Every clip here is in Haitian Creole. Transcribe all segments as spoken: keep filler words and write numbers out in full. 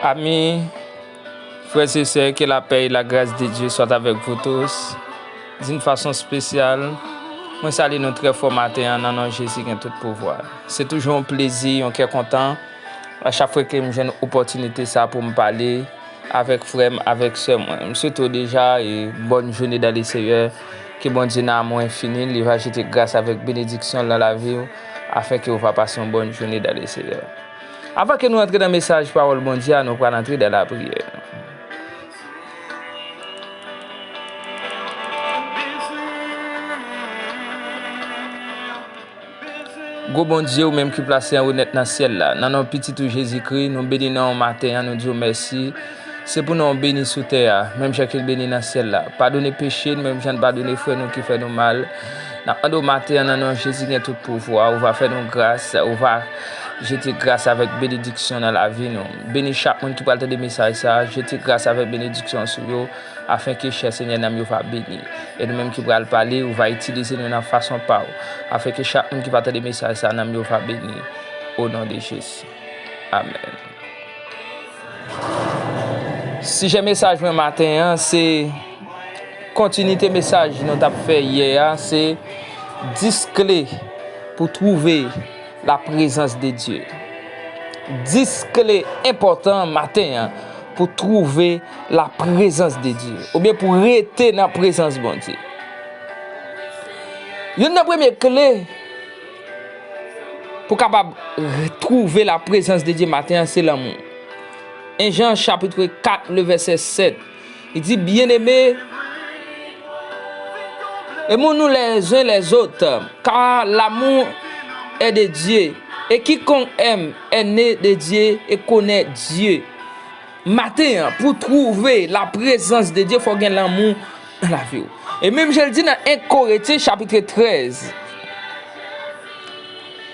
Amis, frères et sœurs, que la paix et la grâce de Dieu soient avec vous tous. D'une façon spéciale, mwen salye nou trè fò maten an nan non Jezi gen tout pouvwa. Se toujou yon plezi, yon kè kontan, a chak fwa ke m jwenn opòtinite sa pou m pale avèk frè m, avèk sè mwen. M swete w deja e bonne journée dans le Seigneur. Ke Bondye nan amou enfini, li va jete gras avèk benediksyon l nan lavi w, afin ke w va pase yon bonne journée dans le Seigneur. Avan ke nou antre nan mesaj pawòl Bondye a, nou pral antre dan lapriyè. Gwo Bondye, ou menm ki plase anwo nèt nan syèl la, nan non Pitit ou Jezikri, nou beni non w maten an, nou di w mèsi. Se pou non w beni sou tè a, menm jan ke l beni nan syèl la. Padone peche n, menm jan n padone frè nou ki fè nou mal. N ap mande w maten an nan non Jezi gen tout pouvwa, ou va fè nou gras, ou va jete gras avèk benediksyon nan lavi nou. Beni chak moun ki pral tande mesaj sa a, jete gras avèk benediksyon sou yo, afin ke chè Senyè nanm yo va beni. E nou menm ki pral pale, ou va itilize nou nan fason pa w, afin ke chak moun ki va tande mesaj sa a, nanm yo va beni. O non de Jezi. Amèn. Sijè mesaj mwen maten an, se kontinite mesaj nou t ap fè yè a, se dis kle pou twouve la prezans de Dye. Dis kle enpòtan maten an pou twouve la prezans de Dye, oubyen pou rete nan prezans Bondye. Youn nan premye kle pou kapab twouve la prezans de Dye maten an, se lanmou. En Jan chapit kat, le vèsè sèt, li di, Bien-aimés, aimons-nous les uns les autres, car l'amour est de Dieu, et quiconque aime est né de Dieu et connaît Dieu. Maten an, pou twouve la prezans de Dye, fò w gen lanmou nan lavi w. E menm jan l di nan en Korentyen chapit trèz,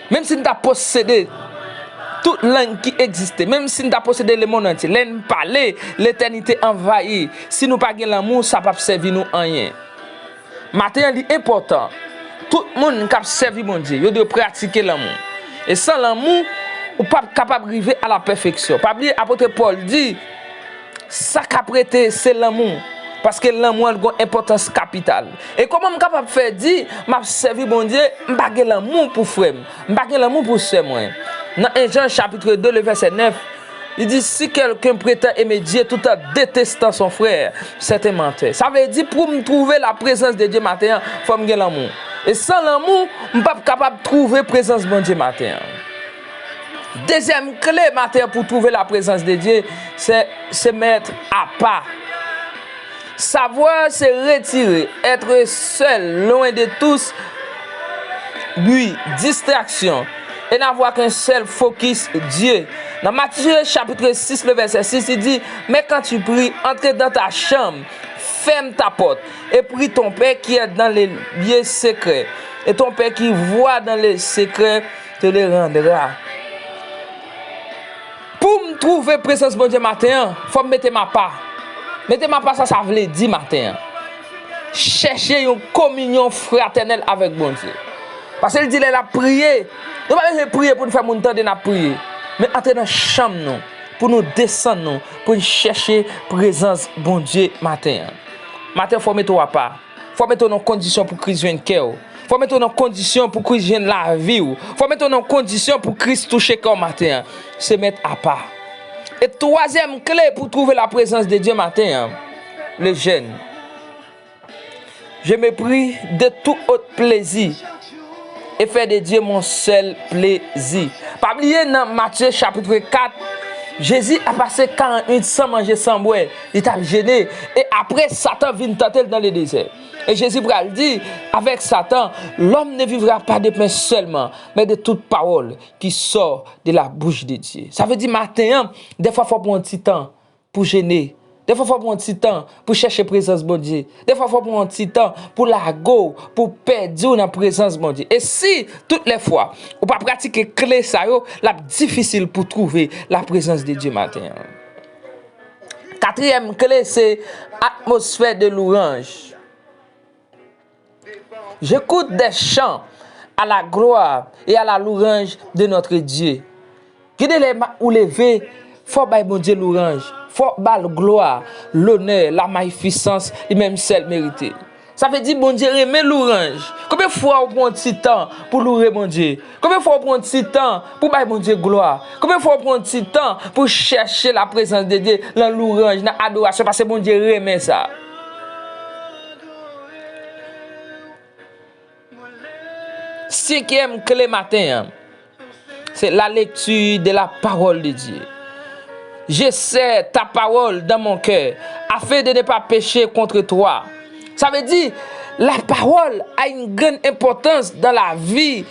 menm si n ta posede tout lang ki egziste, menm si n ta posede lemonn antye, lè n pale, letènite anvayi, si nou pa gen lanmou, sa p ap sèvi nou anyen. Maten an, li enpòtan. Tout moun k ap sèvi Bondye, yo dwe pratike lanmou. E san lanmou, ou p ap kapab rive a la pèfeksyon. Pa bliye, apot Pòl di, sa k ap rete, se lanmou. Paske lanmou an gon enpòtans kapital. E kòman m kapab fè di, m ap sèvi Bondye, m pa gen lanmou pou frè m, m pa gen lanmou pou sè mwen? Nan en Jan chapit de, le vèsè nèf, li di, Si quelqu'un prétend aimer Dieu tout en détestant son frère, c'est un menteur. Sa vle di, pou m twouve la prezans de Dye maten an, fò m gen lanmou. E san lanmou, m p ap kapab twouve prezans Bondye maten an. Dezyèm kle maten an pou twouve la prezans de Dye, se, se mèt apa. Savoir se retirer, être seul, loin de tous bruits, distractions, et n'avoir qu'un seul focus, Dieu. Nan Matye chapit sis, le vèsè sis, li di, Mais quand tu pries, entre dans ta chambre, ferme ta porte, et prie ton Père qui est dans le lieu secret, et ton Père qui voit dans le secret te le rendra. Pou m twouve prezans Bondye maten an, fò m mete m apa. Mete m apa sa, sa vle di maten an, chèche yon kominyon fratènèl avèk Bondye. Paske l di lè l ap priye, nou pa bezwen priye pou n fè moun tande n ap priye. Men antre nan chanm nou, pou nou desann nou, pou n chèche prezans Bondye maten an. Maten an, fò w mete w apa. Fò w mete w nan kondisyon pou Kris jwenn kè w. Fò w mete w nan kondisyon pou Kris jwenn lavi w. Fò w mete w nan kondisyon pou Kris touche kè w maten an. Se mèt apa. E twazyèm kle pou twouve la prezans de Dye maten an, le jeûne. Je me prive de tout autre plaisir et fais de Dieu mon seul plaisir. Pa bliye nan Matye chapit kat, Jezi a pase karant nwit san manje, san bwè. Li t ap jene. E apre, Satan vin tante l nan le dezè. E Jezi pral di avèk Satan, L'homme ne vivra pas de pain seulement, mais de toute parole qui sort de la bouche de Dieu. Sa vle di maten an, dèfwa fò w pran yon ti tan pou jene. Dèfwa fò w pran yon ti tan pou chèche prezans Bondye. Dèfwa fò w pran yon ti tan pou lage w, pou pèdi w nan prezans Bondye. E si tout lè fwa ou pa pratike kle sa yo, l ap difisil pou twouve la prezans de Dye maten an. Katriyèm kle se atmosfè de louranj. J'écoute des chants à la gloire et à la louange de notre Dieu. Gen de lè ou leve, Fò w bay Bondye louranj. Fò w ba l glwa, lonè, lamayifisans li menm sèl merite. Sa vle di Bondye renmen louranj. Konbyen fwa ou pran yon ti tan pou loure Bondye? Konbyen fwa ou pran yon ti tan pou bay Bondye glwa? Konbyen fwa ou pran yon ti tan pou chèche laprezans de Dye nan louranj, nan adorasyon, paske Bondye renmen sa? Senkyèm kle maten an, c'est la lecture de la parole de Dieu. Je serre ta parole dans mon cœur, afin de ne pas pécher contre toi. Sa vle di, la parole a une grande importance dans la vie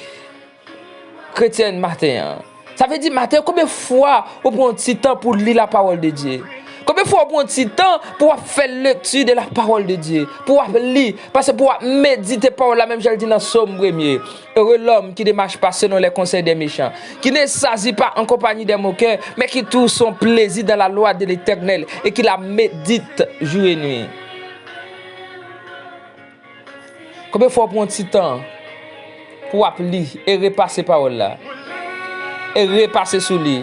chrétienne matin, hein. Sa vle di maten, konbyen fwa ou pran yon ti tan pou li la parole de Dieu? Konbyen fwa ou pran yon ti tan pou w ap fè lecture de la parole de Dieu? Pou w ap li, paske pou w ap medite pawòl la, menm jan l di nan Sòm premye. Heureux l'homme qui ne marche pas selon les conseils des méchants, qui ne s'assied pas en compagnie des moqueurs, mais qui trouve son plaisir dans la loi de l'Éternel et qui la médite jour et nuit. Konbyen fwa w pran yon ti tan pou w ap li e repase pawòl la? E repase sou li.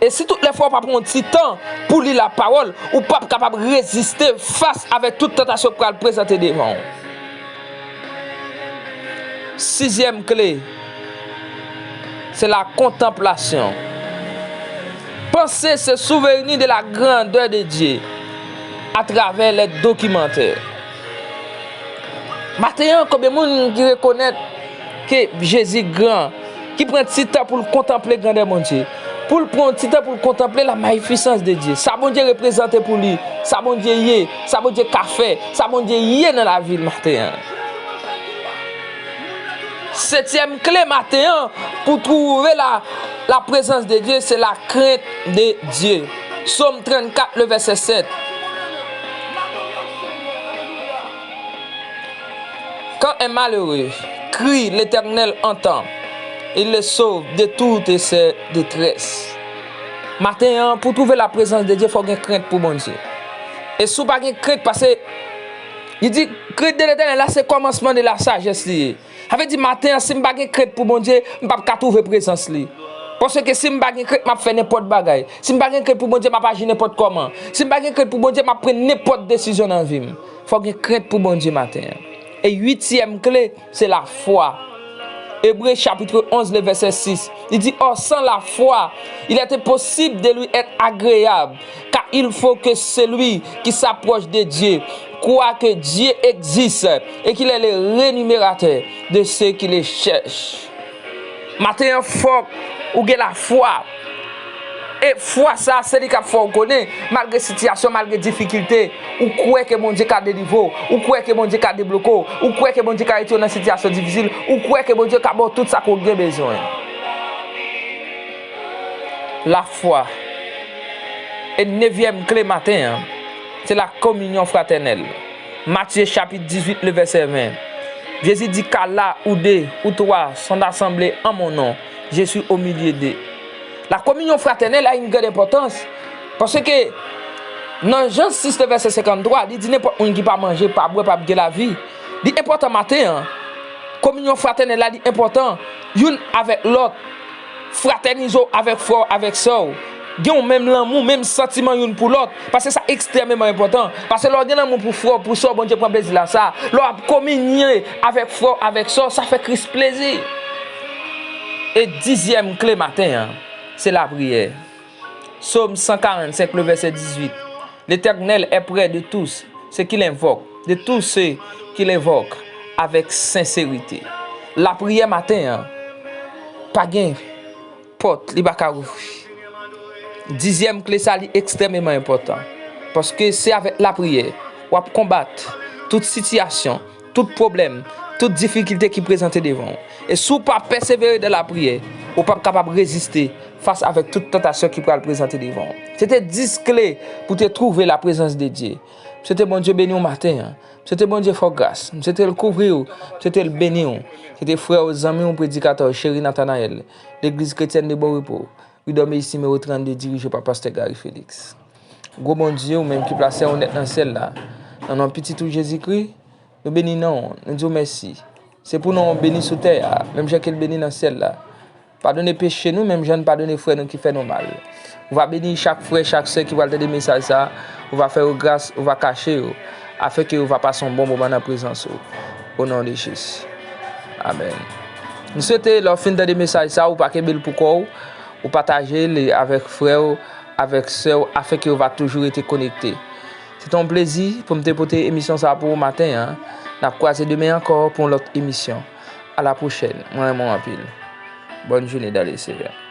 E si tout lè fwa w pa pran yon ti tan pou li lapawòl, ou p ap kapab reziste fas avèk tout tantasyon k pral prezante devan w. Sizyèm kle, c'est la contemplation. Penser, se souvenir de la grandeur de Dieu à travers les documentaires. Maten an, konbyen moun ki rekonèt ke Jezi gran, ki pran ti tan pou l kontanple grandè Bondye, pou l pran ti tan pou l kontanple la magnificence de Dieu, sa Bondye reprezante pou li, sa Bondye ye, sa Bondye ka fè, sa Bondye ye nan lavi l maten an? Setyèm kle maten an pou twouve la, la prezans de Dye, se la krent de Dye. Sòm trannkat, le vèsè sèt. Quand un malheureux crie, l'Éternel entend, il le sauve de toutes ses détresses. Maten an, pou twouve la prezans de Dye, fò w gen krent pou Bondye. E si w pa gen krent, paske li di, krent de Letènèl la, se kòmansman de la sajès li ye. Sa vle di maten an, si m pa gen krent pou Bondye, m p ap ka twouve prezans li. Paske si m pa gen krent, m ap fè nenpòt bagay. Si m pa gen krent pou Bondye, m ap aji nenpòt kòman. Si m pa gen krent pou Bondye, m ap pran nenpòt desizyon nan vi m. Fò w gen krent pou Bondye maten an. E uityèm kle, se lafwa. Ebre chapitre onze, le vèsè sis, li di, Or, sans la foi, il est impossible de lui être agréable, car il faut que celui qui s'approche de Dieu croit que Dieu existe et qu'il est le rémunérateur de ceux qui le cherchent. Maten an, fòk ou gen lafwa. E fwa sa a, se li k ap fè w konnen, malgre sitiyasyon, malgre difikilte, ou kwè ke Bondye ka delivre w, ou kwè ke Bondye ka debloke w, ou kwè ke Bondye ka retire w nan sitiyasyon difisil, ou kwè ke Bondye ka ba w tout sa ke w gen bezwen. Lafwa. E nevyèm kle maten an, se la kominyon fratènèl. Matye chapit dizuit, le vèsè ven. Jezi di, Car là où deux ou trois sont assemblés en mon nom, je suis au milieu d'eux. La communion fraternelle a une grande importance. Paske nan Jan sis, le vèsè senkanntwa, li di nenpòt moun ki pa manje, pa bwè, p ap gen lavi. Li enpòtan maten an. Kominyon fratènèl la, li enpòtan. Youn avèk lòt. Fratènize w avèk frè w, avèk sè w. Gen yon menm lanmou, menm santiman youn pou lòt. Paske sa ekstrèmeman enpòtan. Paske lè w gen lanmou pou frè w, pou sè w, Bondye pran plezi la sa. Lè w ap kominye avèk frè w, avèk sè w, sa fè Kris plezi. E dizyèm kle maten an, se lapriyè. Sòm san karannsenk, le vèsè dizuit. L'Éternel est près de tous ceux qui l'invoquent, de tous ceux qui l'invoquent avec sincérité. Lapriyè maten an, pa gen pòt li pa ka ouvri. Dizyèm kle sa, li ekstrèmeman enpòtan. Paske se avèk lapriyè w ap konbat tout sitiyasyon, tout pwoblèm, tout difikilte ki prezante devan w. E si w pa pèsevere dan lapriyè, ou p ap kapab reziste fas avèk tout tantasyon ki pral prezante devan w. Se te dis kle pou te twouve laprezans de Dye. M swete Bondye beni w maten an. M swete Bondye fè w gras. M swete l kouvri w. M swete l beni w. Se te frè w, zanmi w, predikatè w, Chéry Nathanaël, Legliz Kretyèn de Bon Repos, Wi Dòmeyis nimewo trannde, dirije pa Pastè Gary Félix. Gwo Bondye, ou menm ki plase yon nèt nan syèl la, nan non Pitit ou Jezikri, nou beni non w, nou di w mèsi. Se pou non w beni sou tè a, menm jan ke l beni nan syèl la. Padone peche nou, menm jan n padone frè nou ki fè nou mal. Ou va beni chak frè, chak sè ki pral tande mesaj sa a. Ou va fè yo gras, ou va kache yo, afenke yo va pase yon bon moman nan prezans ou. O non de Jezi. Amèn. M swete lè w fin tande mesaj sa a, ou pa kenbe l pou kò w, ou pataje l avèk frè w, avèk sè w, afenke yo va toujou rete konekte. Se te yon plezi pou m te pote emisyon sa a pou ou maten an. N ap kwaze demen ankò pou yon lòt emisyon. A la pwochèn. Mwen renmen w anpil. Bòn jounen dan le Seyè.